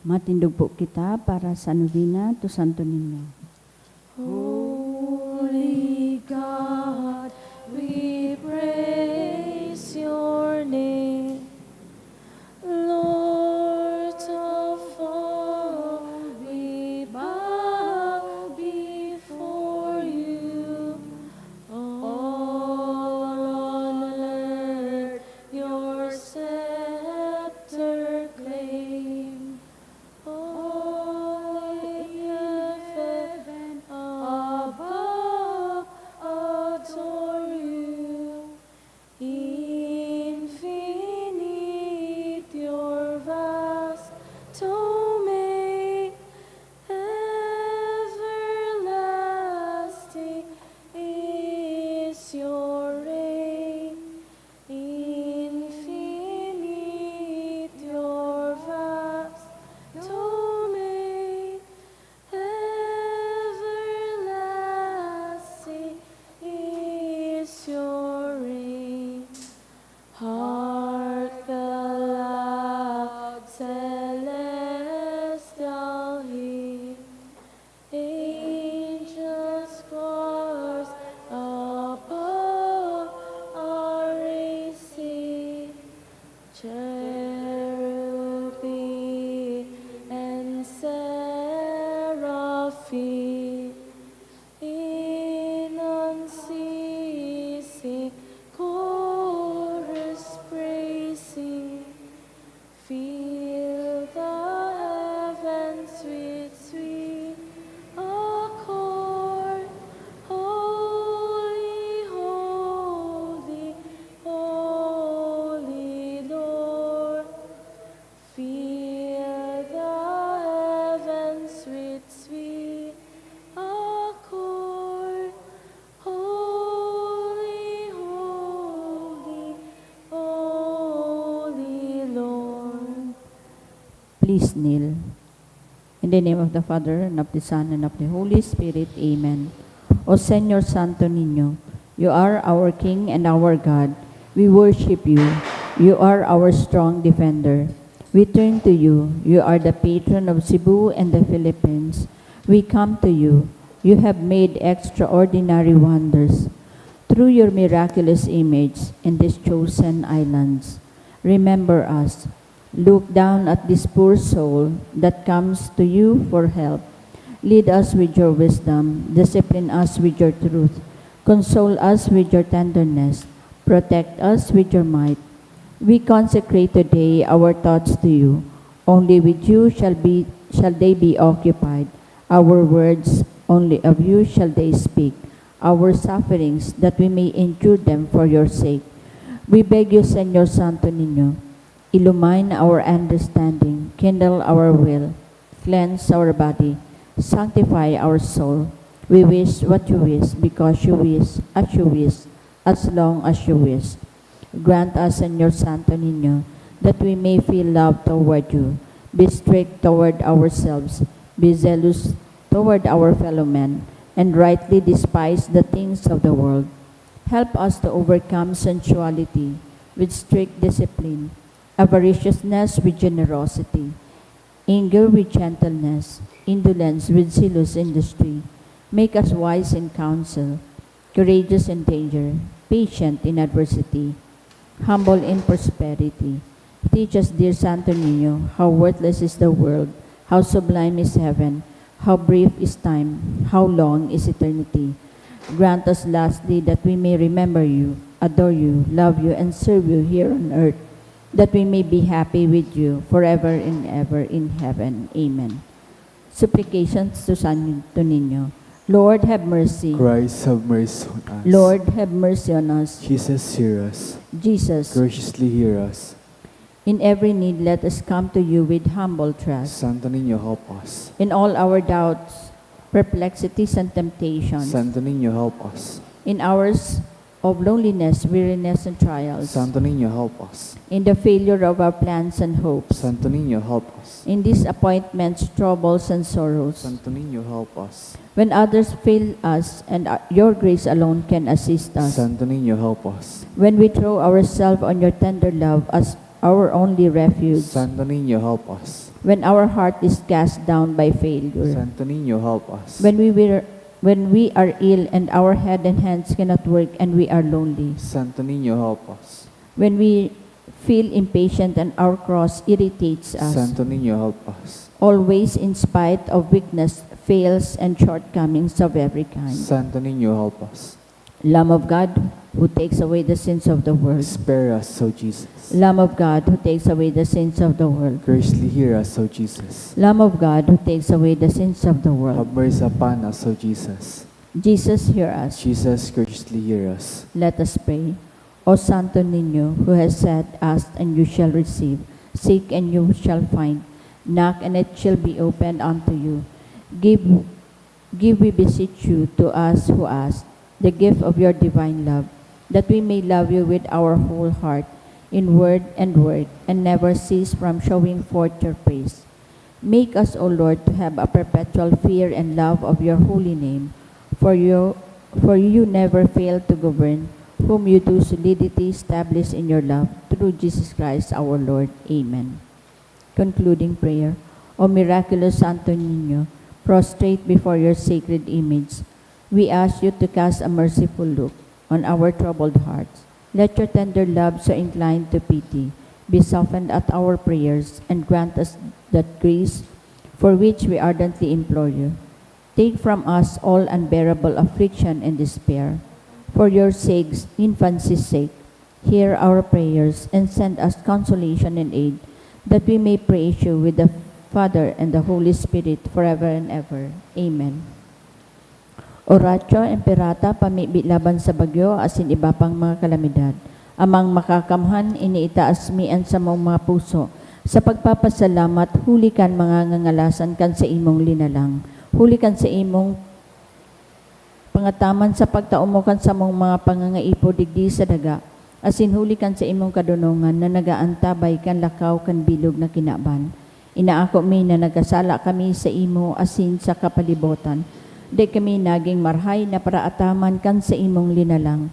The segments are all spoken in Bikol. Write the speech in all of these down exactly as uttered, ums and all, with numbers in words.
Matindog po kita para sa novena to Santo Niño. Holy God, we praise your name. Lord of all, we bow before you. All on earth your scepter claim. All in heaven above adore you. Infinite your vast domain, everlasting is your reign. Infinite your vast domain, everlasting is your reign. Hark the loud celestial hymn, angels' choirs above are raising, cherubim and seraphim in unceasing chorus praising. Fill the heavens with sweet accord. Holy, holy, holy Lord. Fill the heavens with sweet accord. Holy, holy, holy Lord. Please kneel. In the name of the Father, and of the Son, and of the Holy Spirit. Amen. O Señor Santo Niño, you are our King and our God. We worship you. You are our strong defender. We turn to you. You are the patron of Cebu and the Philippines. We come to you. You have made extraordinary wonders through your miraculous image in these chosen islands. Remember us. Look down at this poor soul that comes to you for help. Lead us with your wisdom, discipline us with your truth, console us with your tenderness, protect us with your might. We consecrate today our thoughts to you. Only with you shall be shall they be occupied. Our words, only of you shall they speak. Our sufferings, that we may endure them for your sake. We beg you, Señor Santo Niño, illumine our understanding, kindle our will, cleanse our body, sanctify our soul. We wish what you wish, because you wish, as you wish, as long as you wish. Grant us, Señor Santo Niño, that we may feel love toward you, be strict toward ourselves, be zealous toward our fellow men, and rightly despise the things of the world. Help us to overcome sensuality with strict discipline, avariciousness with generosity, anger with gentleness, indolence with zealous industry. Make us wise in counsel, courageous in danger, patient in adversity, humble in prosperity. Teach us, dear Santo Niño, how worthless is the world, how sublime is heaven, how brief is time, how long is eternity. Grant us lastly that we may remember you, adore you, love you, and serve you here on earth, that we may be happy with you forever and ever in heaven. Amen. Supplications to Santo Niño. Lord, have mercy. Christ, have mercy on us. Lord, have mercy on us. Jesus, hear us. Jesus, Graciously hear us. In every need, let us come to you with humble trust. Santo Niño, help us. In all our doubts, perplexities, and temptations. Santo Niño, help us. In hours of loneliness, weariness, and trials. Santo Niño, help us. In the failure of our plans and hopes. Santo Niño, help us. In disappointments, troubles, and sorrows. Santo Niño, help us. When others fail us and uh, your grace alone can assist us. Santo Niño, help us. When we throw ourselves on your tender love as our only refuge. Santo Niño, help us. When our heart is cast down by failure. Santo Niño, help us. When we were when we are ill and our head and hands cannot work and we are lonely. Santo Niño, help us. When we feel impatient and our cross irritates us. Santo Niño, help us. Always, in spite of weakness, fails, and shortcomings of every kind. Santo Niño, help us. Lamb of God, who takes away the sins of the world. Spare us, O Jesus. Lamb of God, who takes away the sins of the world. Graciously hear us, O Jesus. Lamb of God, who takes away the sins of the world. Have mercy upon us, O Jesus. Jesus, hear us. Jesus, graciously hear us. Let us pray. O Santo Niño, who has said, "Ask and you shall receive, seek and you shall find, knock and it shall be opened unto you." Give, give, we beseech you, to us who ask, the gift of your divine love, that we may love you with our whole heart, in word and work, and never cease from showing forth your praise. Make us, O Lord, to have a perpetual fear and love of your holy name, for you, for you never fail to govern, whom you do solidity establish in your love, through Jesus Christ our Lord. Amen. Concluding prayer. O miraculous Santo Niño, prostrate before your sacred image, we ask you to cast a merciful look on our troubled hearts. Let your tender love, so inclined to pity, be softened at our prayers, and grant us that grace for which we ardently implore you. Take from us all unbearable affliction and despair. For your sake's infancy's sake, hear our prayers and send us consolation and aid, that we may praise you with the Father and the Holy Spirit forever and ever. Amen. Oratio Imperata, pamibi laban sa bagyo asin iba pang mga kalamidad. Amang Makakamhan, ini itaas mi an samong mga puso sa pagpapasalamat huli kan mga ngangalasan kan sa imong linalang, huli kan sa imong pangataman sa pagtao mo kan samong mga pangangaipo digdi sa daga, asin huli kan sa imong kadonongan na nagaantabay kan lakaw kan bilog na kinaban. Inaako mi na nagkasala kami sa imo asin sa kapalibotan. Dai kami nagin marahay na paraataman kan sa imong linalang.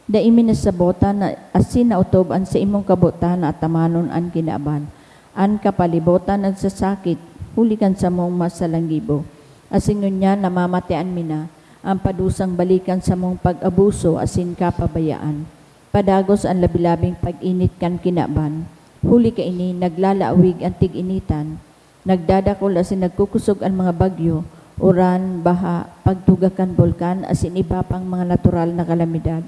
Dai mi nasabotan na asin naotob an sa imong kabotan na atamanon an kinaban. An kapalibotan nagsasakit huli kan samong masalanggibo. Asin ngunyan namamatean mi na an padusang balikan samong pag-abuso asin kapabayaan. Padagos an labi-labing pag-init kan kinaban. Huli kaini, naglalawig an tig-initan. Nagdadakul asin nagkukosog an mga bagyo, uran, baha, pagtuga kan bulkan, asin iba pang mga natural na kalamidad.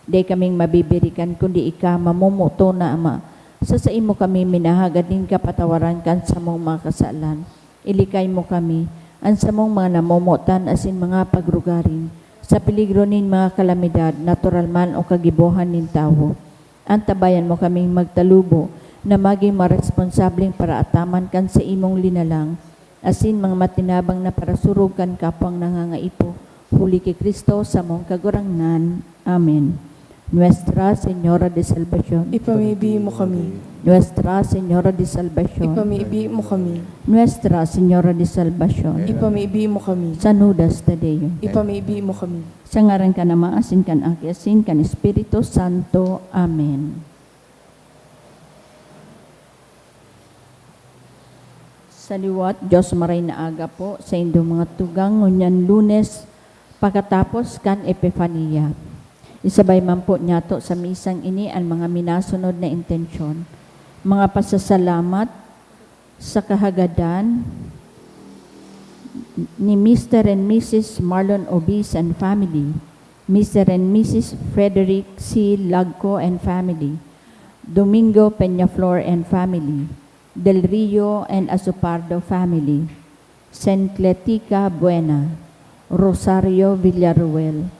Dai kaming mabibirikan kundi ika, mamomoton na Ama. Sa saimo kami minahagad nin kapatawaran kan samong mga kasalan. Ilikay mo kami, an samong mga namomotan asin mga pagrugaring, sa peligro nin mga kalamidad, natural man o kagibohan nin tawo. Antabayan mo kaming magtalubo na magin maresponsableng paraataman kan saimong linalang, asin mga matinabang na parasurog kan kapwang nangangaipo, huli ki Cristo, samong Kagurangnan. Amen. Nuestra Señora de Salvacion. Ipamibi mo kami. Nuestra Señora de Salvacion. Ipamibi mo kami. Nuestra Señora de Salvacion. Ipamibi mo kami. Sanudas ta Deo. Ipamibi mo kami. Sa ngaran kan Ama, asin kan Aki, asin kan Espiritu Santo. Amen. Sa liwat, Dios maray na aga po sa indong mga tugang, ngunyan Lunes, pakatapos kan Epifania. Isabay man po niyato sa misang ini an mga minasunod na intensyon: mga pasasalamat sa kahagadan ni Mister and Missus Marlon Obis and family, Mister and Missus Frederick C. Lagco and family, Domingo Peñaflor and family, Del Rio and Asopardo family, Sencletica Buena, Rosario Villarruel,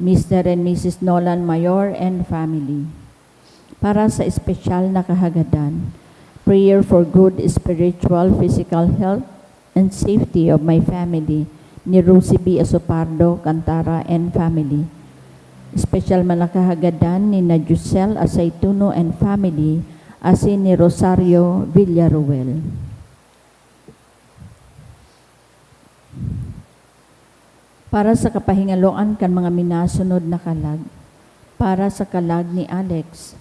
Mister and Missus Nolan Mayor and family. Para sa espesyal na kahagadan, prayer for good spiritual, physical health and safety of my family, ni Rosie B. Asopardo Cantara and family. Espesyal man na kahagadan ni na Giselle Asaytuno and family, asin ni Rosario Villaruel. Para sa kapahingaloan kan mga minasunod na kalag, para sa kalag ni Alex,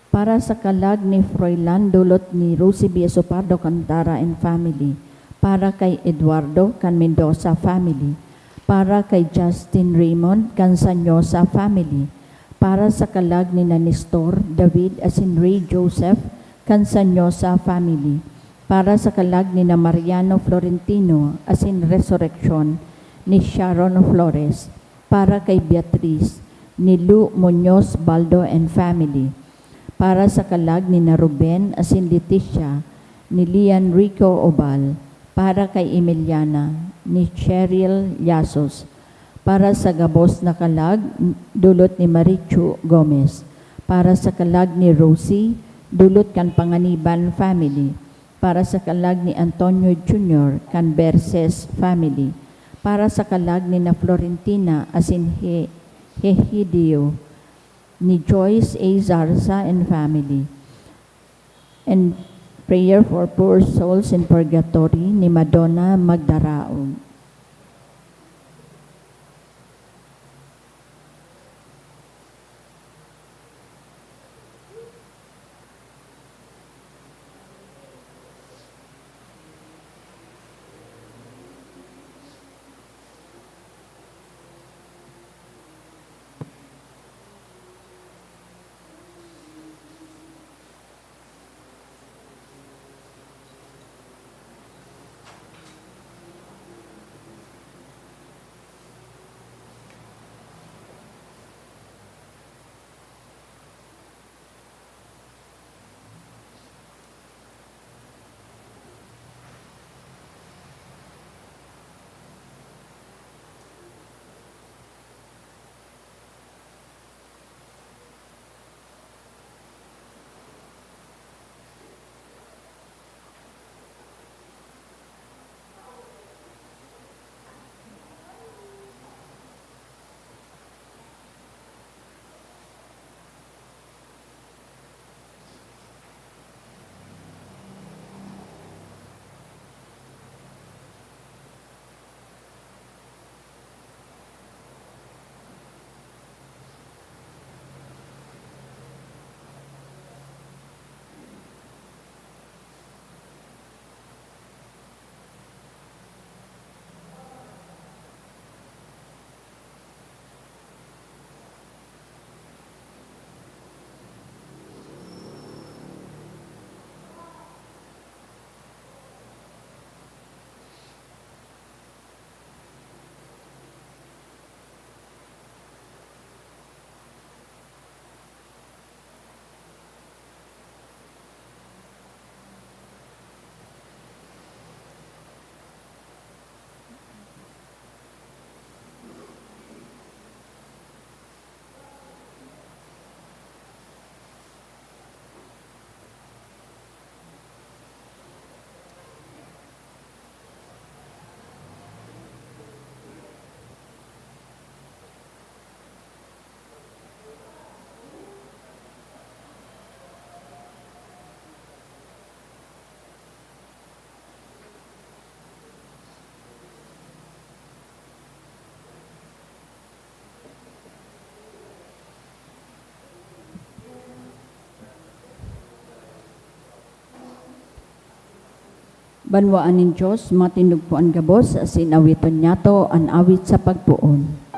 Para sa kalag ni Froilan, dulot ni Rosie B. Asopardo Cantara and family. Para kay Eduardo kan Mendoza family. Para kay Justin Raymond kan Sanyosa family. Para sa kalag ni na Nestor, David asin Ray Joseph kan Sanyosa family. Para sa kalag ni na Mariano Florentino asin Resurreccion ni Sharon Flores. Para kay Beatriz, ni Lu Muñoz Baldo and family. Para sa kalag ni na Ruben asin Leticia, ni Lian Rico Obal. Para kay Emiliana, ni Cheryl Yasos. Para sa gabos na kalag, dulot ni Marichu Gomez. Para sa kalag ni Rosie, dulot kan Panganiban family. Para sa kalag ni Antonio Junior kan Berses family. Para sa kalag ni na Florentina asin He-, Hehidio, ni Joyce A. Zarza and family. And prayer for poor souls in purgatory ni Madonna Magdaraog. Banwaan nin Dios, matindog po an gabos, asin awiton niyato an awit sa pagpoon.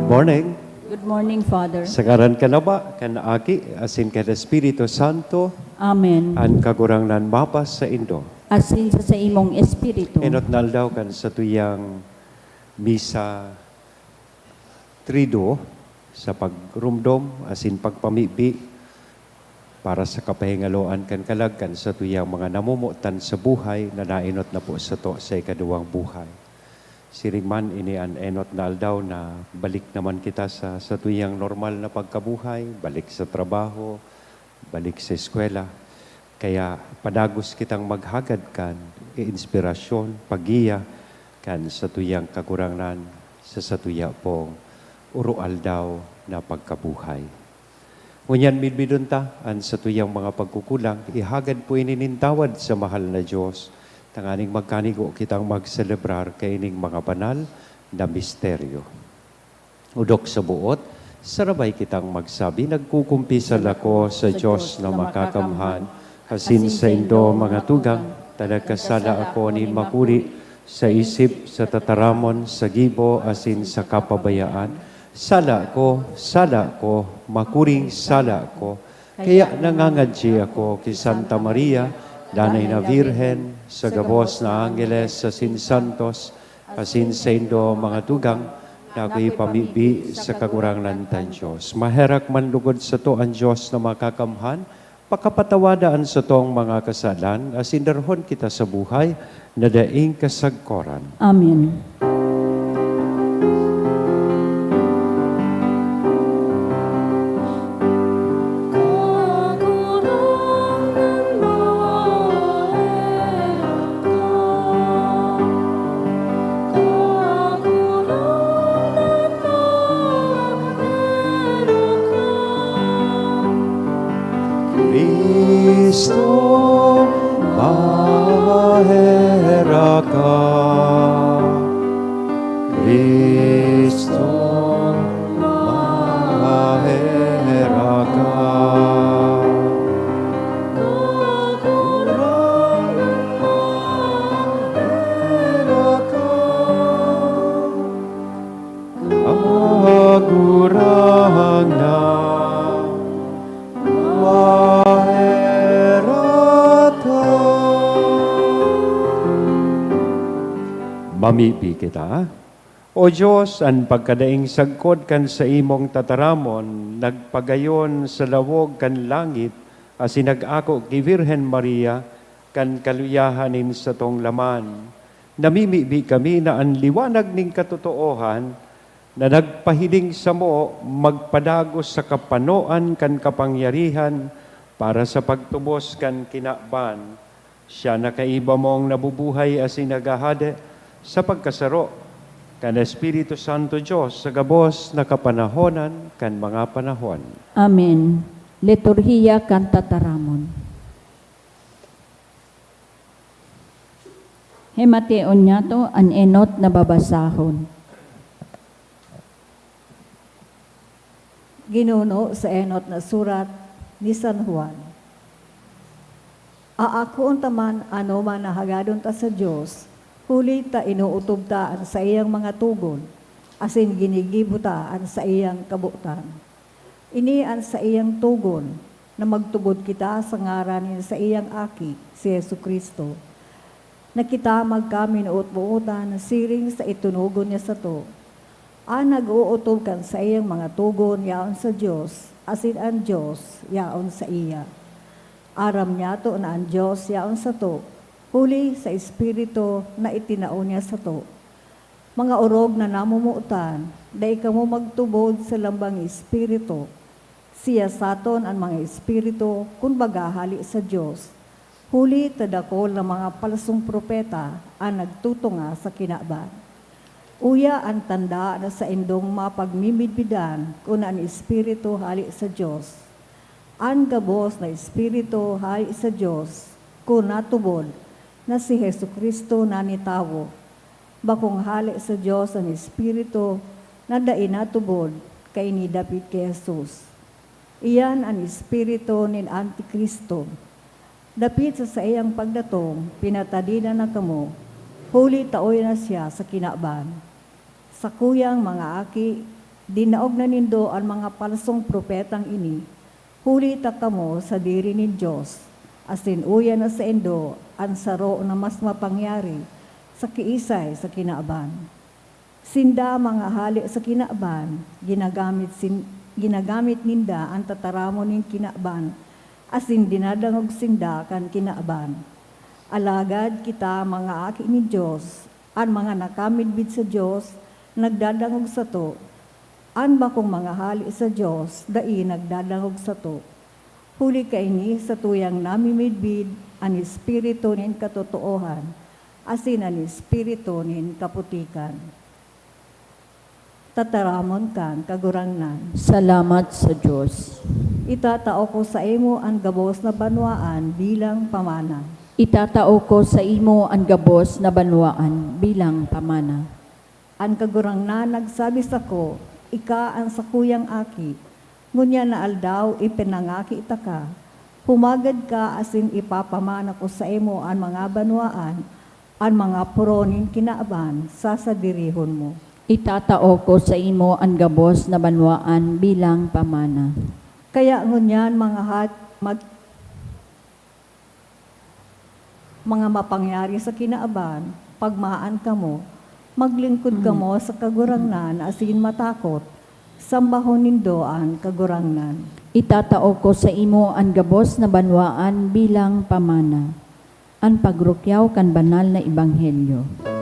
Good morning. Good morning, Father. Sa ngaran kan Ama, kan Aki, asin kan Espiritu Santo. Amen. An Kagurangnan mapasaindo. Asin sa saimong espiritu. Enot na aldaw kan satuyang Misa Triduo sa pagromdom asin pagpamibi para sa kapahingaloan kan kalag kan satuyang mga namomotan sa buhay na naenot na po sato sa ikaduwang buhay. Siring man, ini an enot na aldaw na balik naman kita sa satuyang normal na pagkabuhay, balik sa trabaho, balik sa eskwela. Kaya padagos kitang maghagad kan inspirasyon, paggiya kan satuyang Kagurangnan sa satuya pong oro-aldaw na pagkabuhay. Ngunyan, midbidon ta an satuyang mga pagkukulang, ihagad po ini nin tawad sa mahal na Dios, tanganing magkanigo kitang magselebrar kaining mga banal na misteryo. Odok sa buot, sarabay kitang magsabi, "Nagkukumpisal ako sa Dios na makakamhan, asin saindo, mga tugang, ta nagkasala ako nin makuri sa isip, sa tataramon, sa gibo, asin sa kapabayaan. Sala ko, sala ko, makuring sala ko." Kaya nangangadyi ako ki Santa Maria, Danay na Birhen, sa gabos na angheles asin santos, asin saindo, mga tugang, na ako ipamibi sa Kagurangnan tang Dios. Maherak man lugod sato an Dios na makakamhan, pakapatawada an satong mga kasalan, asin darahon kita sa buhay na daing kasagkoran. Amen. Cristo, maherak ka. Cristo, maherak ka. Kagurangnan, maherak ka. Kagurangnan, maherak ka. Mamibi kita. O Dios, an pagkadaing sagkod kan saimong tataramon nagpagayon sa lawog kan langit asin nag-ako ki Birhen Maria kan kaluyahan nin satong laman. Namimibi kami na an liwanag nin katotoohan na nagpahiling samo magpadagos sa kapanoan kan kapangyarihan para sa pagtubos kan kinaban. Siya na kaiba mong nabubuhay asin naghahade sa pagkasaro kan Espiritu Santo Dios sa gabos na kapanahonan kan mga panahon. Amen. Liturhiya kan Tataramon. Himation niyato an enot na babasahon. Ginuno sa enot na surat ni San Juan. Aakoon ta man anoman na hagadon ta sa Dios, huli ta inootob ta an saiyang mga togon, asin ginigibo ta an saiyang kabotan. Ini an saiyang togon, na magtubod kita sa ngaran nin saiyang Aki, si Jesu-Cristo, na kita magkaminoot-mootan siring sa itonogon niya sato. An nag-ootob kan saiyang mga togon yaon sa Dios, asin an Dios yaon saiya. Aram niyato na an Dios yaon sato, huli sa Espiritu na itinao niya sato. Mga orog na namomotan, dai kamo magtubod sa lambang espiritu. Siyasaton an mga espiritu kun baga hale sa Dios, huli ta dakul na mga palsong propeta an nagtutunga sa kinaban. Uya an tanda na saindong mapagmimidbidan kun an Espiritu hale sa Dios. An gabos na Espiritu hale sa Dios, kun natubod na si Jesu-Cristo na nitawo. Bakong hale sa Dios an Espiritu na dai natubod kaini dapit ki Jesus. Iyan an espiritu nin Anticristo. Dapit sa saiyang pagdatong, pinatadinan na kamo, huli ta uya na siya sa kinaban. Sakuyang mga aki, dinaog na nindo an mga palsong propetang ini, huli ta kamo sadiri nin Dios, asin uya na saindo an saro na mas mapangyari sa kiisay sa kinaban. Sinda mga hale sa kinaban, ginagamit sin-, ginagamit ninda an tataramon nin kinaban, asin dinadangog sinda kan kinaban. Alagad kita, mga aki nin Dios, An mga nakamidbid sa Dios nagdadangog sato, an bakong mga hale sa Dios dai nagdadangog sato. Huli kaini, satuyang namimidbid an Espiritu nin katotoohan asin an espiritu nin kaputikan. Tataramon kan Kagurangnan. Salamat sa Dios. Itatao ko saimo an gabos na banwaan bilang pamana. Itatao ko saimo an gabos na banwaan bilang pamana. An Kagurangnan nagsabi sako, "Ika an sakuyang aki. Ngunyan na aldaw ipinangaki taka. Humagad ka asin ipapamana ko saimo an mga banwaan, an mga poro nin kinaban sasadirihon mo." Itatao ko saimo an gabos na banwaan bilang pamana. Kaya ngunyan, mga hat-, mag-, mga mapangyari sa kinaban, pagmaan kamo, maglingkod kamo sa Kagurangnan asin matakot, sambahon nindo an Kagurangnan. Itatao ko saimo an gabos na banwaan bilang pamana. An pagrukyaw kan banal na ebanghelyo.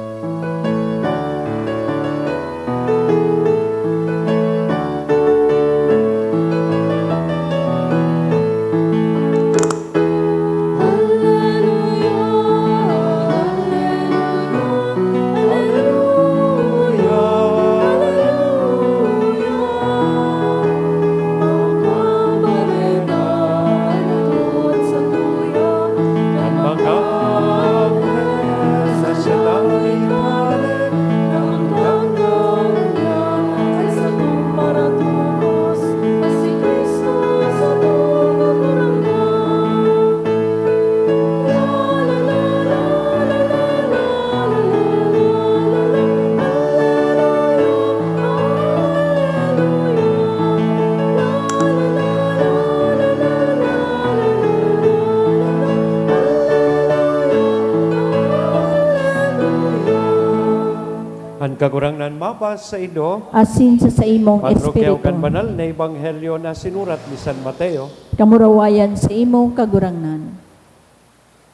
An Kagurangnan mapasaindo. Asin sa saimong espiritu. Pagrukyaw kan banal na ebanghelyo na sinurat ni San Mateo. Kamurawayan saimo, Kagurangnan.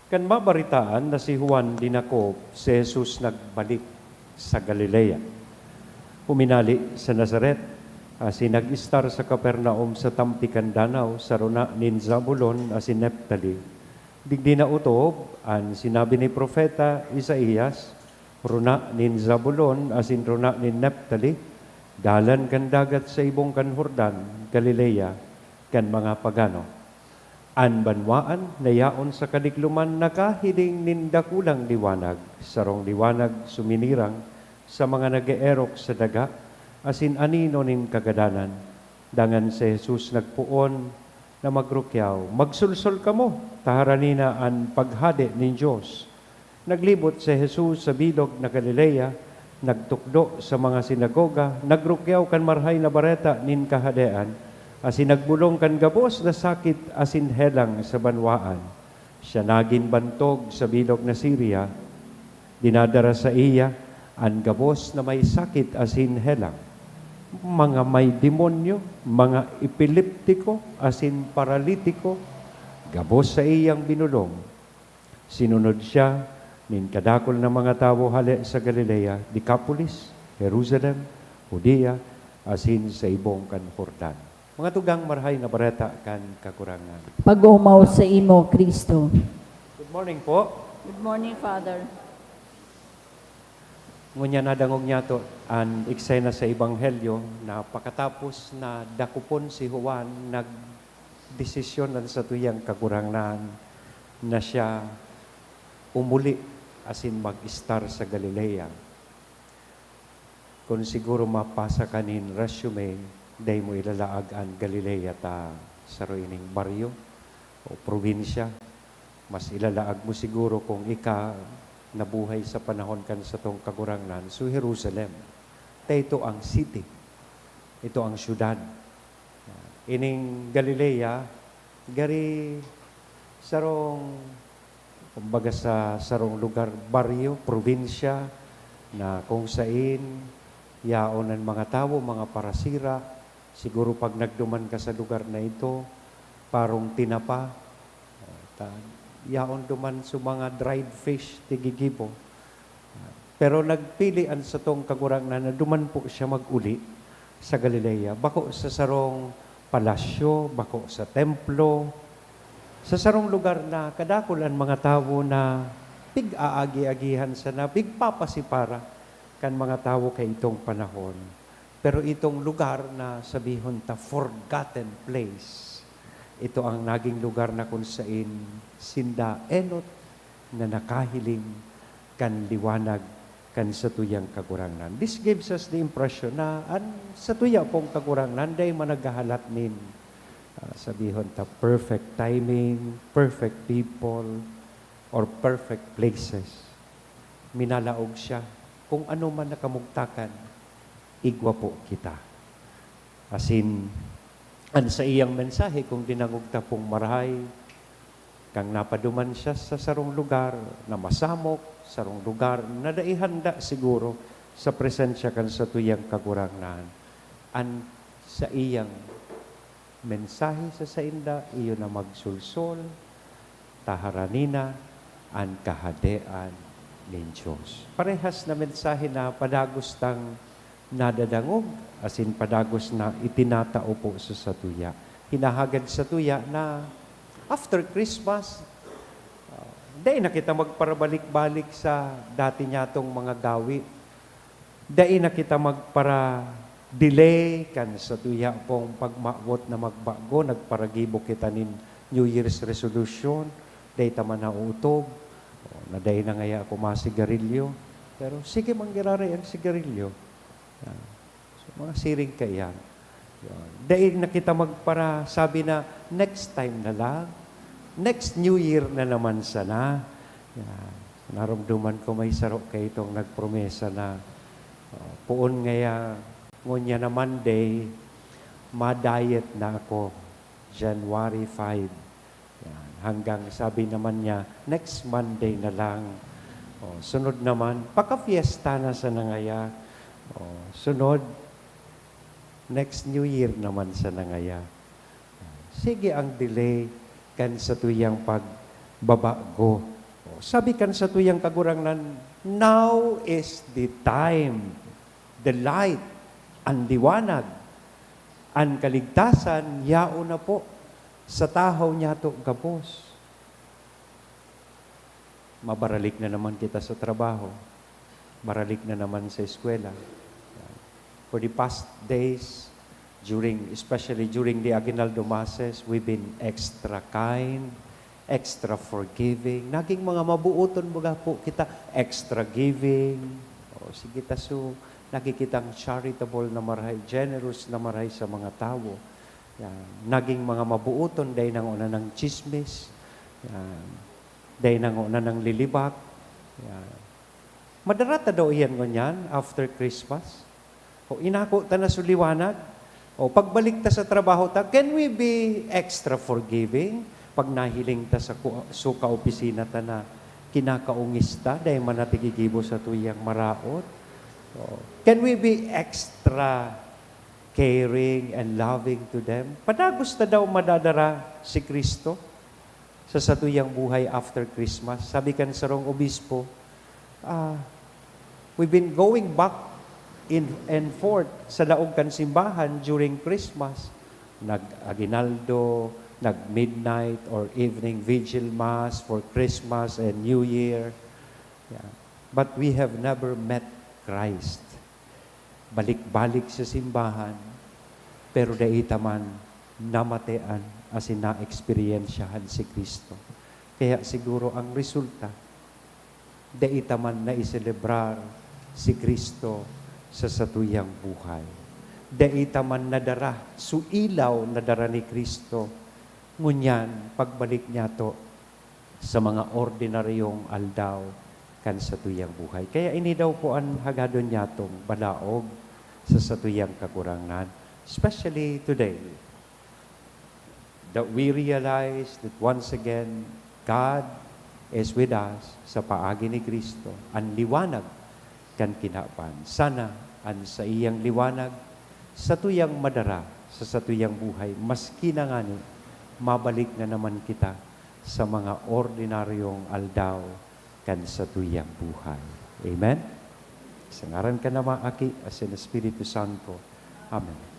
Kan mabaretaan na si Juan dinakop, si Jesus nagbalik sa Galilea. Huminale sa Nazaret, asin nag-estar sa Capernaum sa tampi kan danaw, sa rona nin Zabulon asin Neftali. Digdi naotob an sinabi ni Propeta Isaias, "Rona nin Zabulon asin rona nin Neftali, dalan kan dagat sa ibong kan Jordan, Galilea kan mga pagano." An banwaan na yaon sa kadikloman nakahiling nin dakulang liwanag, sarong liwanag suminirang sa mga nag-eerok sa daga asin anino nin kagadanan. Dangan si Jesus nagpoon na magrukyaw, "Magsolsol kamo, ta harani na an paghade nin Dios." Naglibot si Jesus sa bilog na Galilea, nagtukdo sa mga sinagoga, nagrukyaw kan Marahay na Bareta nin Kahadean, asin nagbolong kan gabos na sakit asin helang sa banwaan. Siya nagin bantog sa bilog na Siria, dinadara saiya an gabos na may sakit asin helang, mga may demonyo, mga epileptiko asin paralitiko, gabos saiyang binolong. Sinunod siya nin kadakul na mga tawo hale sa Galilea, Decapolis, Jerusalem, Judea, asin sa ibong kan Jordan. Mga tugang, Marahay na Bareta kan Kagurangnan. Pag-omaw saimo, Cristo. Good morning po. Good morning, Father. Ngunyan nadangog niyato an eksena sa Ebanghelyo na pakatapos na dakopon si Juan, nagdesisyon an satuyang Kagurangnan na siya umuli asin mag-estar sa Galilea. Kun siguro mapasa ka nin resume, dai mo ilalaag an Galilea ta saro ining baryo o probinsya. Mas ilalaag mo siguro kung ika nabuhay sa panahon kan satong Kagurangnan, so Jerusalem. Ta ito ang city, ito ang syudad. Ining Galilea, gari sarong, kumbaga, sa sarong lugar, baryo, probinsya, na kung sain yaon an mga tawo, mga parasira, siguro pag nagduman ka sa lugar na ito, parong tinapa, ah, ta-, yaon duman sa mga dried fish, tigigibo. Ah, Pero nagpili an satong Kagurangnan na duman po siya mag-uli sa Galilea, bako sa sarong palasyo, bako sa templo, sa sarong lugar na kadakul an mga tawo na pig-aagi-agihan sana, pigpapasipara kan mga tawo kaitong panahon. Pero itong lugar na sabihon ta forgotten place, ito ang naging lugar na kun sain sinda enot na nakahiling kan liwanag kan satuyang Kagurangnan. This gives us the impression na an satuya pong Kagurangnan dai man naghahalat nin, ah, sabihon ta, perfect timing, perfect people, or perfect places. Minalaog siya kung ano man na kamugtakan, igwa po kita. Asin, an saiyang mensahe, kung dinangog ta pong marahay, kan napaduman siya sa sarong lugar na masamok, sarong lugar na dai handa siguro sa presensya kan satuyang Kagurangnan. An saiyang mensahe sa sainda, iyo na magsolsol, ta harani na an Kahadean nin Dios. Parehas na mensahe na padagos tang nadadangog, asin padagos na itinatao po sa satuya. Hinahagad satuya na after Christmas, ah, dai na kita magparabalik-balik sa dati niyatong mga gawi. Dai na kita magpara-delay kan satuya pong pagmawot na magbago, nagparagibo kita nin New Year's resolution, dai ta man nautob, o, na dai na ngaya ako masigarilyo. Pero sige man giraray an sigarilyo. Ah, so, mga siring kaiyan. Yun. Dai na kita magpara-, sabi na, "Next time na lang. Next New Year na naman sana." Yan. Naromdoman ko may saro kaitong nagpromesa na, oh, poon ngaya ngunyan na Monday, ma-diet na ako, January five. Yan. Hanggang sabi naman niya, "Next Monday na lang." Oh, sunod naman, paka-fiesta na sana ngaya. Oh, sunod, next New Year naman sana ngaya. Sige ang delay kan satuyang pagbabago. Oh, sabi kan satuyang Kagurangnan, "Now is the time, the light, an liwanag, an kaligtasan, yaon na po sa tahaw niyato gabos." Mabaralik na naman kita sa trabaho. Baralik na naman sa eskwela. For the past days, during, especially during the Aguinaldo Masses, we've been extra kind, extra forgiving. Naging mga mabuoton baga po kita, extra giving. O, sige ta, so, naging kitang charitable na marahay, generous na marahay sa mga tawo. Yan. Naging mga mabuoton, dai na ngona nang tsismis. Yan. Dai na ngona nang lilibak. Yan. Madara ta daw iyan ngunyan after Christmas? O inako ta na sa liwanag? O pagbalik ta sa trabaho ta, can we be extra forgiving? Pag nahiling ta sa ku-, suka opisina ta na kinakaungis ta, dai man natigigibo sa tuyang maraot? O, can we be extra caring and loving to them? Padagos ta daw madadara si Cristo sa satuyang buhay after Christmas. Sabi kan sarong obispo, ah, we've been going back in, and forth sa laog kan simbahan during Christmas. Nag-aguinaldo, nag-midnight or evening vigil mass for Christmas and New Year. Yeah. But we have never met Christ. Balik-balik sa simbahan, pero dai ta man namatean asin naeksperyensyahan si Cristo. Kaya siguro ang resulta, dai ta man naiselebrar si Cristo sa satuyang buhay. Dai ta man nadara su ilaw na dara ni Cristo. Ngunyan, pagbalik niyato, sa mga ordinaryong aldaw kan satuyang buhay. Kaya ini daw po an hagadon niyatong balaog sa satuyang Kagurangnan, especially today, that we realize that once again, God is with us sa paagi ni Cristo, an liwanag kan kinaban. Sana an saiyang liwanag satuyang madara sa satuyang buhay, maski na ngani mabalik na naman kita sa mga ordinaryong aldaw kan satuyang buhay. Amen? Sa ngaran kan Ama, Aki, asin Espiritu Santo. Amen.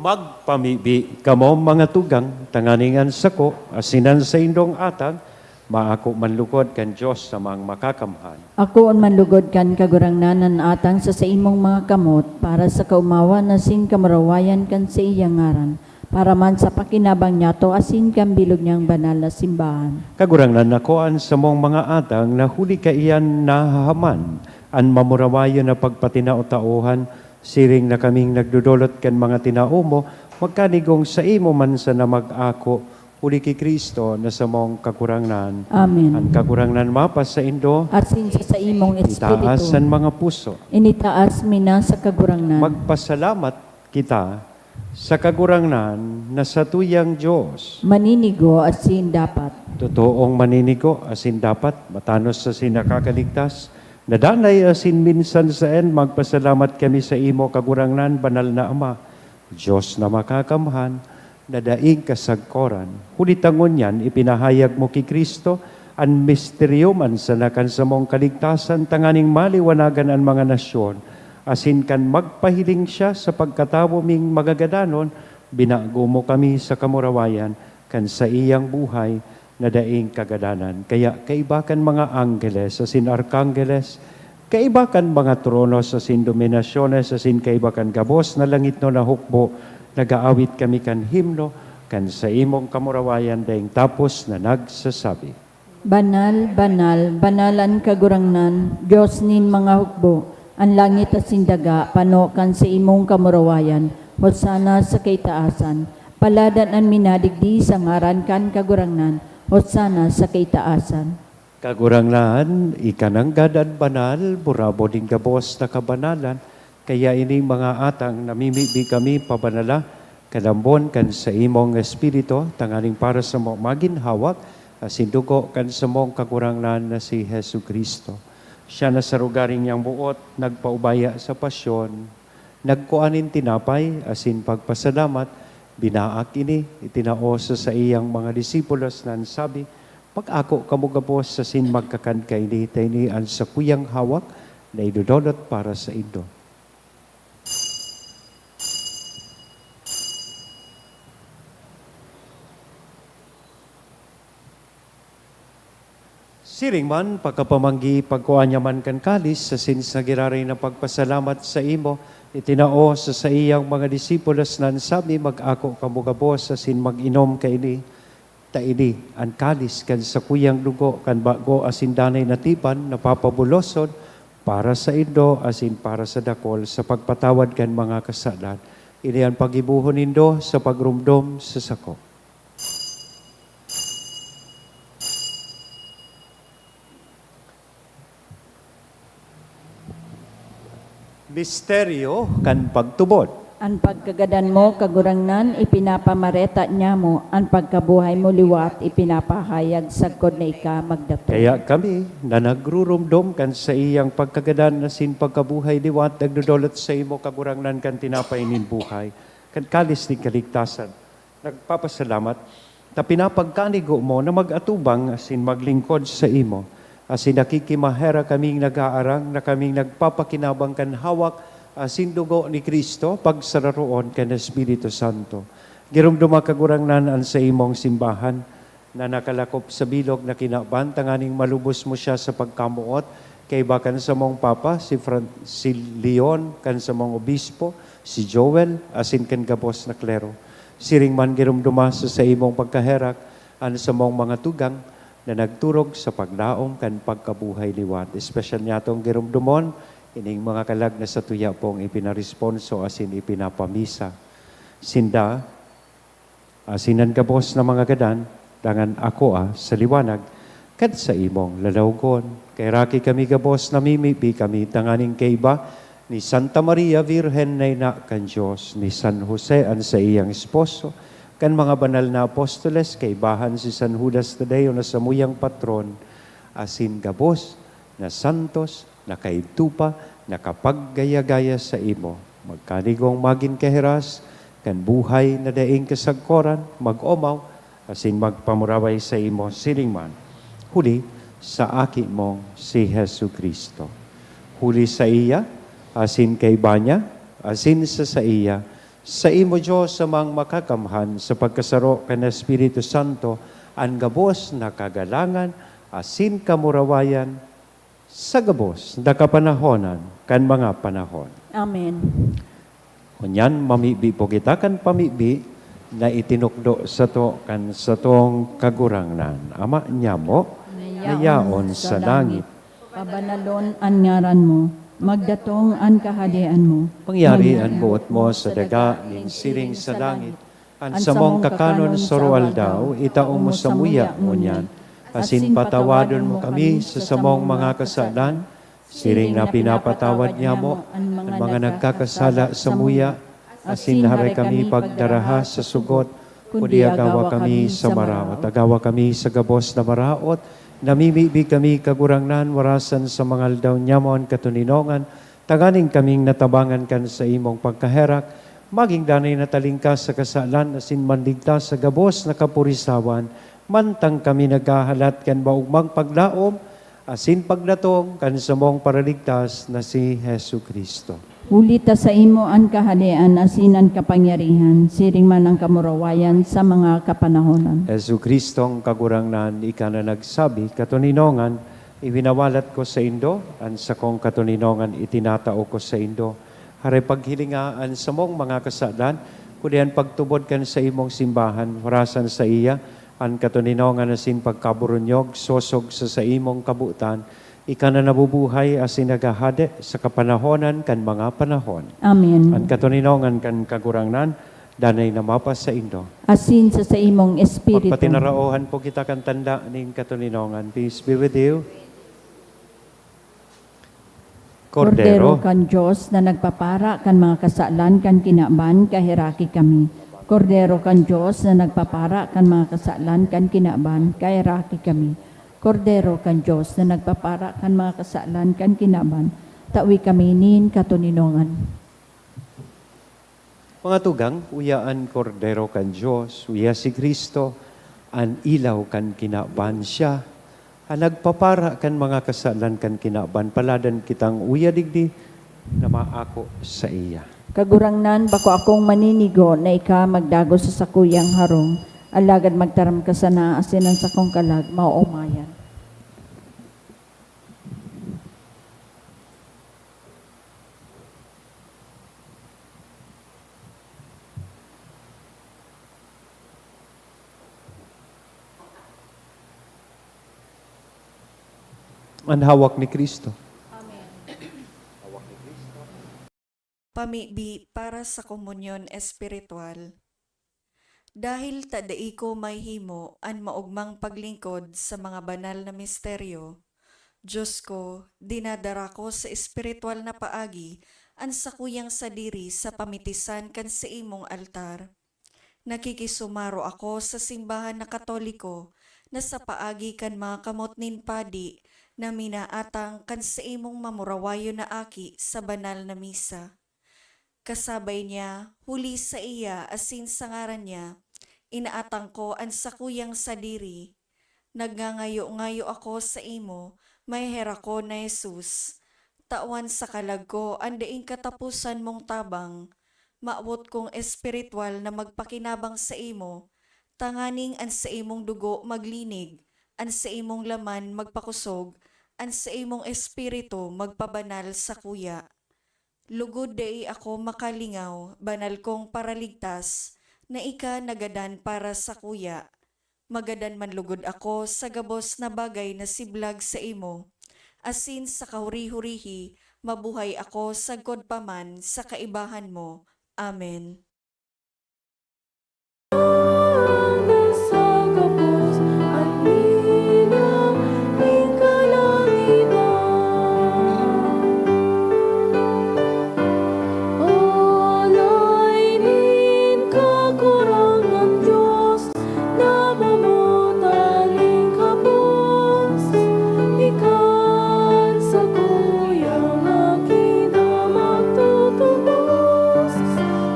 Magpamibi kamo, mga tugang, tanganing an sako asin an saindong atang maako man lugod kan Dios na Amang Makakamhan. Akoon man lugod kan Kagurangnan an atang sa saimong mga kamot, para sa kaomawan asin kamurawayan kan saiyang ngaran, para man sa pakinabang niyato asin kan bilog niyang banal na simbahan. Kagurangnan, akoa an samong mga atang na huli kaiyan nahahaman an mamurawayon na pagpatinao-taohan, siring na kaming nagdodolot kan mga tinao mo, magkanigong saimo man sana mag-ako, huli ki Cristo na samong Kagurangnan. Amen. An Kagurangnan mapasaindo. Asin sa saimong espiritu. Itaas an mga puso. Initaas mi na sa Kagurangnan. Magpasalamat kita sa Kagurangnan na satuyang Dios. Maninigo asin dapat. Totoong maninigo asin dapat, matanos asin nakakaligtas, na danay asin minsan saen, magpasalamat kami saimo, Kagurangnan, banal na Ama, Dios na Makakamhan, na daing kasagkoran. Huli ta ngunyan, ipinahayag mo ki Cristo an misteryo man sana kan samong kaligtasan, tanganing maliwanagan an mga nasyon, asin kan magpahiling siya sa pagkatawo ming magagadanon, binago mo kami sa kamurawayan kan saiyang buhay na daing kagadanan. Kaya kaiba kan mga anggeles asin arkanggeles, kaiba kan mga tronos asin dominasyones, asin kaiba kan gabos na langitnon na hukbo, nag-aawit kami kan himno kan saimong kamurawayan daing tapos na nagsasabi, "Banal, banal, banal an Kagurangnan, Dios nin mga hukbo. An langit asin daga pano kan saimong kamurawayan. Hosana sa kaitaasan. Paladan an minadigdi sa ngaran kan Kagurangnan. Hosana sa kaitaasan." Kagurangnan, ika nanggad an banal, burabod nin gabos na kabanalan. Kaya ining mga atang namimibi kami pabanala, kalambon kan saimong Espiritu, tanganing para samo magin hawak asin dugo kan samong Kagurangnan na si Jesu-Cristo. Siya na sa rogaring niyang boot nagpaubaya sa pasyon, nagkua nin tinapay asin pagpasalamat, binaak ini, itinao sa saiyang mga disipulos na nagsabi, "Mag-ako kamo gabos asin magkakan kaini, ta ini an sakuyang hawak na idodolot para saindo." Siring man, pagkapamanggi, pagkua niya man kan kalis, asin sa giraray na pagpasalamat saimo, itinao sa saiyang mga disipulos na nagsabi, "Mag-ako kamo gabos asin mag-inom kaini, ta ini an kalis kan sakuyang dugo kan bago asin danay na tipan na papabuloson para saindo asin para sa dakol sa pagpatawad kan mga kasalan. Ini an paggibohon nindo sa pagromdom sa sako." Misteryo kan pagtubod. An pagkagadan mo, Kagurangnan, ipinapamareta niamo, an pagkabuhay mo liwat ipinapahayag sagkod na ika magdatong. Kaya kami, na nagruromdom kan saiyang pagkagadan asin pagkabuhay liwat, nagdodolot saimo, Kagurangnan, kan tinapay nin buhay, kan kalis nin kaligtasan, nagpapasalamat ta pinapagkanigo mo na mag-atubang asin maglingkod saimo, asin nakikimaherak kaming nag-aarang na kaming nagpapakinabang kan hawak Asin dugo ni Cristo, pagsararoon kan Espiritu Santo. Giromdoma, Kagurangnan, an saimong simbahan na nakalakop sa bilog na kinaban, tanganing malubos mo siya sa pagkamoot, kaiba kan samong Papa, si Fran-, si Leon, kan samong Obispo, si Joel, asin kan gabos na klero. Siring man, giromdoma sa saimong pagkaherak an samong mga tugang na nagturog sa paglaom kan pagkabuhay liwat. Espesyal niyatong giromdomon ining mga kalag na satuya pong ipinaresponso asin ipinapamisa. Sinda, asin an gabos na mga gadan, dangan akoa sa liwanag kan saimong lalawgon. Kaheraki kami gabos, namimibi kami tanganing kaiba ni Santa Maria, Birhen na ina kan Dios, ni San Jose, an saiyang esposo, kan mga banal na apostoles, kaibahan si San Judas Tadeo na samuyang patron, asin gabos na santos, nakaidto pa, nakapaggaya-gaya saimo. Magkanigong magin kahiras kan buhay na daing kasagkoran, mag-omaw, asin magpamuraway saimo siring man, huli sa Aki mong si Jesu-Cristo. Huli saiya, asin kaiba niya, asin sa saiya, saimo, Dios Amang Makakamhan, sa pagkasaro kan Espiritu Santo, an gabos na kagalangan asin kamurawayan sa gabos na kapanahonan kan mga panahon. Amen. Ngunyan, mamibi po kita kan pamibi na itinukdo sato kan satong Kagurangnan. Ama, nyamo, na yaon sa langit. Pabanalon an ngaran mo. Magdatong an kahadean mo. Mangyari an boot mo sa daga nin siring sa langit. An samong kakanon sa aroaldaw, itao mo samuya ngunyan, asin patawadon mo kami sa samong mga kasalan, siring na pinapatawad nyamo an mga nagkakasala samuya, asin hare kami pagdaraha sa sugot, kundi agawa kami sa maraot. Agawa kami sa gabos na maraot, namimibi kami, Kagurangnan, warasan sa mga aldaw nyamo an katoninongan, tanganing kaming natabangan kan saimong pagkaherak, magin danay na talingkas sa kasalan asin manligtas sa gabos na kapurisawan, mantang kami naghahalat kan maogmang paglaom asin pagdatong kan samong Paraligtas na si Jesu-Cristo. Huli ta saimo an kahadean asin an kapangyarihan, siring man an kamurawayan sa mga kapanahonan. Jesu-Cristong Kagurangnan, ika na nagsabi, "Katoninongan, iwinawalat ko saindo, an sakong katoninongan itinatao ko saindo." Hare paghilinga an samong mga kasalan, kundi an pagtubod kan saimong simbahan, warasan saiya an katoninongan asin pagkaburunyog, sosog sa saimong kabotan, ika na nabubuhay asin naghahade sa kapanahonan kan mga panahon. Amen. An katoninongan kan Kagurangnan, danay na mapasaindo. Asin sa saimong espiritu. Magpatinaraohan po kita kan tanda nin katoninongan. Peace be with you. Kordero. Kordero kan Dios na nagpapara kan mga kasalan kan kinaban, kaheraki kami. Kordero kan Dios na nagpapara kan mga kasalan kan kinaban, kaheraki kami. Kordero kan Dios na nagpapara kan mga kasalan kan kinaban, tawi kami nin katoninongan. Mga tugang, uya an Kordero kan Dios, uya si Cristo, an ilaw kan kinaban. Siya an nagpapara kan mga kasalan kan kinaban. Paladan kitang uya digdi na maako saiya. Kagurangnan, bako akong maninigo na ika magdagos sa sakuyang harong, alagad magtaram ka sana asin an sakong kalag maoomayan. An hawak ni Cristo. Amen. Pamibi para sa komunyon espiritual. Dahil ta dai ko mahihimo an maogmang paglingkod sa mga banal na misteryo, Dios ko, dinadara ko sa espiritual na paagi an sakuyang sadiri sa pamitisan kan saimong altar. Nakikisumaro ako sa simbahan na Katoliko na sa paagi kan mga kamot nin padi na minaatang kan saimong mamurawayon na aki sa banal na misa. Kasabay niya, huli saiya asin sa ngaran niya, inaatang ko an sakuyang sadiri. Nagngangayo-ngayo ako saimo, maheherakon na Jesus, tawan sa kalag ko an daing kataposan mong tabang. Mawot kong espiritual na magpakinabang saimo, tanganing an saimong dugo maglinig, an saimong laman magpakosog, an saimong espiritu magpabanal sakuya. Lugod dai ako makalingaw, banal kong Paraligtas, na ika nagadan para sakuya. Magadan man lugod ako sa gabos na bagay na siblag saimo, asin sa kahuri-hurihi mabuhay ako sagkod pa man sa kaibahan mo. Amen. Sa gabos an ina ning kalangitan. Alay nin Kagurangnan Dios, namumuta nin gabos, ikan sakuyang aki na magtutubos.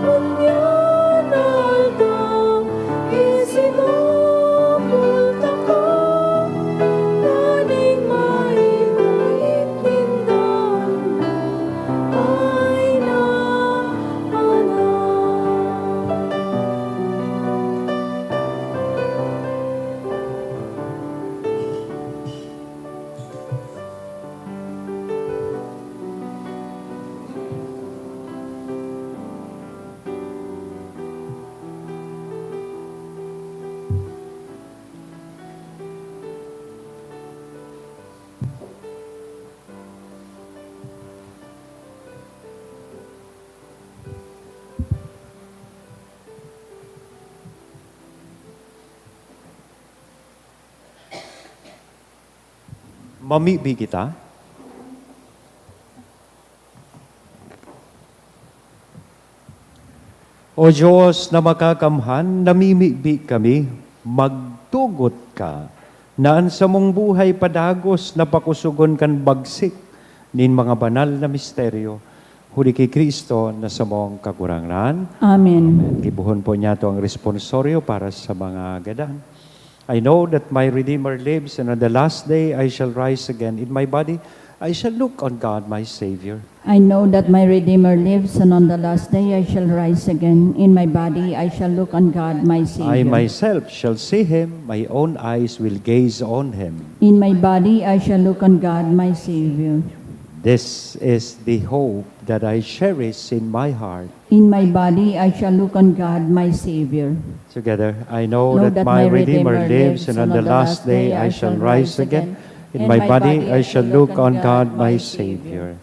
Ngunyan aldaw, isinubol taka, tanganing mahimuhit ninda an buhay na banal. Mamibi kita. O Diyos na makakamhan, namimibi kami, magtugot ka na an samong buhay padagos na pakosogon kan bagsik nin mga banal na misteryo, huli ki Cristo na samong Kagurangnan. Amen. Amen. Gibohon po niyato ang responsorio para sa mga gadan. I know that my Redeemer lives, and on the last day I shall rise again. In my body, I shall look on God, my Savior. I know that my Redeemer lives, and on the last day I shall rise again. In my body, I shall look on God, my Savior. I myself shall see him, my own eyes will gaze on him. In my body, I shall look on God, my Savior. This is the hope that I cherish in my heart. In my body, I shall look on God, my Savior. Together, I know that my Redeemer lives, and on the last day I shall rise again. In my body, I shall look on God, my Savior.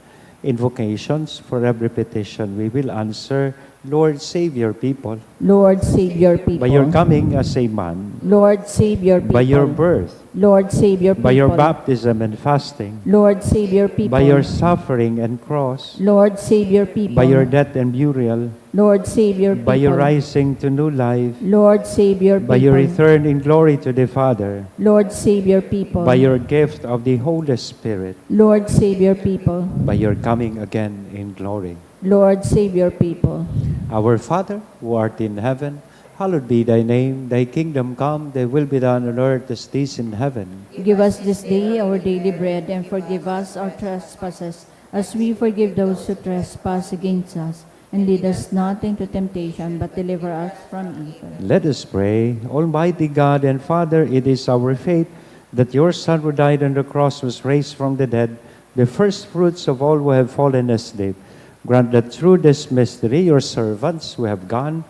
Invocations. For every petition, we will answer, "Lord, save your people." Lord, save your people. By your coming as a man. Lord, save your people. By your birth. Lord, save your people. By your baptism and fasting. Lord, save your people. By your suffering and cross. Lord, save your people. By your death and burial. Lord, save your people. By your rising to new life. Lord, save your people. By your return in glory to the Father. Lord, save your people. By your gift of the Holy Spirit. Lord, save your people. By your coming again in glory. Lord, save your people. Our Father, who art in heaven, hallowed be thy name. Thy kingdom come, thy will be done on earth as it is in heaven. Give us this day our daily bread, and forgive us our trespasses, as we forgive those who trespass against us. And lead us not into temptation, but deliver us from evil. Let us pray. Almighty God and Father, it is our faith that your Son who died on the cross was raised from the dead, the first fruits of all who have fallen asleep. Grant that through this mystery, your servants who have gone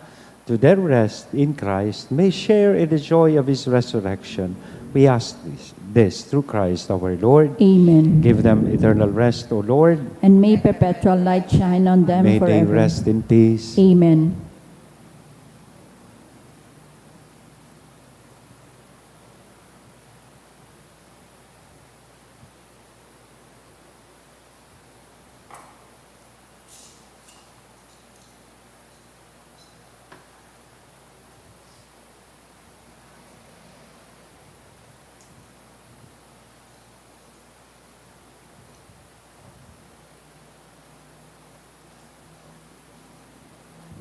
to their rest in Christ may share in the joy of his resurrection. We ask this, this through Christ our Lord. Amen. Give them eternal rest, O Lord. And may perpetual light shine on them forever. May they rest in peace. Amen.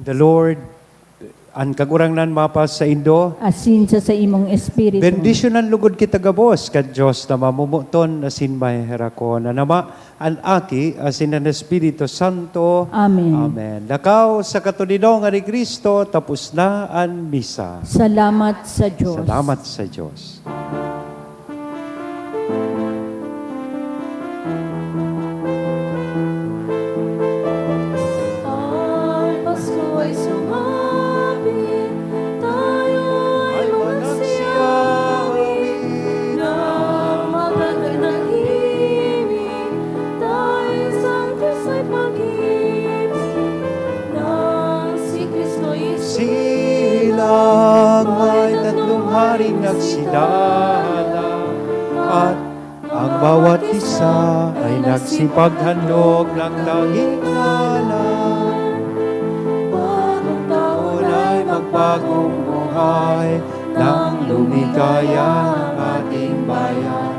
The Lord An Kagurangnan mapasaindo. Asin sa saimong espiritu. Bendisyonan lugod kita gabos kan Dios na mamomoton asin maheherakon, an Ama, an Aki, asin an Espiritu Santo. Amen. Amen. Lakaw sa katoninongan ni Cristo, tapos na an misa. Salamat sa Dios. Salamat sa Dios. Ang Pasko ay sumapit, tayo ay magsiyawi na magandang tahimik. Tayo sa Diyos ay pag-ibig, nang si Kristo Sila may tatlong haring nagsidala, at ang bawat isa ay nagsipaghandog ng tanging ngalan. Bagong taon ay magbagong buhay, nang lumigaya ang ating bayan.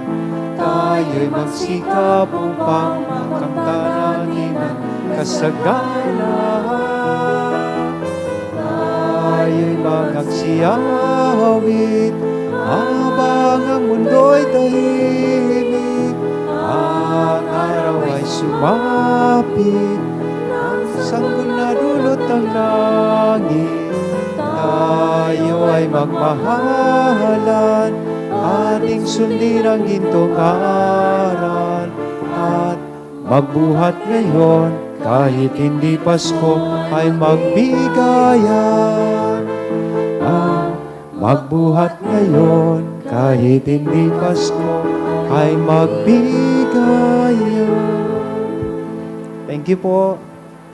Tayo'y magsikap upang makamtan natin ang kasaganahan. Tayo'y magsiyawit habang ang mundo'y tahimik. Ang araw ay sumapit, nang sanggol na dulot ang langit. Tayo ay magmahalan, ating sundin ang gintong aral, at magbuhat ngayon, kahit hindi Pasko, ay magbigayan. Ah, magbuhat ngayon, kahit hindi Pasko, ay magbigayan. Thank you po.